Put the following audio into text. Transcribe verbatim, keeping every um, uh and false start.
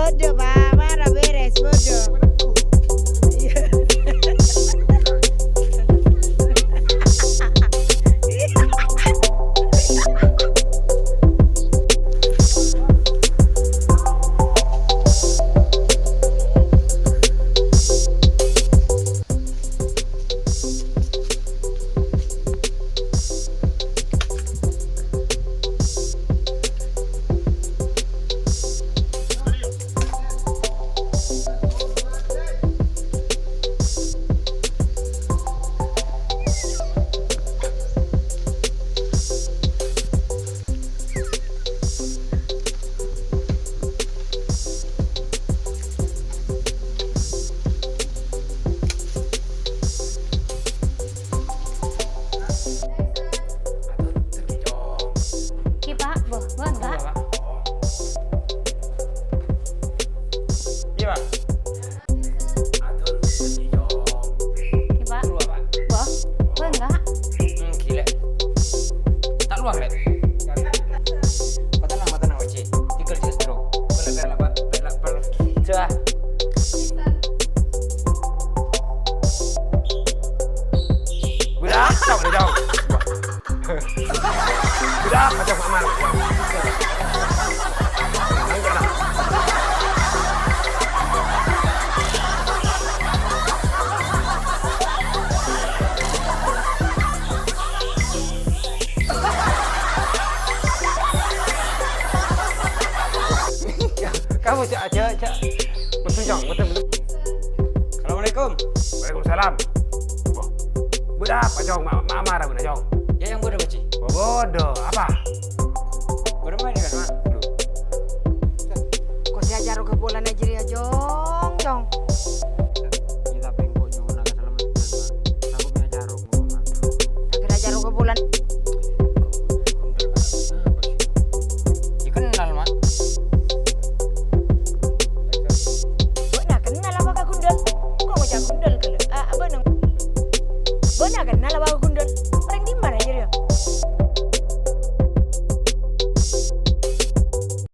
Bâdâ, Pa', mara bherres, bâdâ. Ki, Pa', bâ, bâ, enggak? Iya, Pa'. Ki, Pa', bâ, bâ, enggak? Hmm, gila. Tak luang, Lek. Mata nang, mata nang, Oci. Tikel di stroke. Bela, bela, bela, bela, bela. Jah. Udah, jauh, udah jauh. Udah, udah, Mama. Kamu cak aja, cak. Betul, Cong. Betul, betul. Assalamualaikum. Waalaikumsalam. Wah, bâdâ apa, Cong? Ma-, ma-, marah bâdâ, Cong? Ya, yang bodoh, Pak Ji. Oh, bodoh. Apa? Bodoh mana, kan, Mak? Kok saya jarum ke bulan aja ya, Cong, Cong. Ini tapi engkau nyuruh nak selamat, Mak. Aku punya jarum, Mak. Akhirnya jarum ke bulan. Dikenal, Mak. Bâ'na kenal apa ka Gundal? Kok ngoca' Gundal ghellâ'? Ah, apa nang? Bâ'na kenal apa ka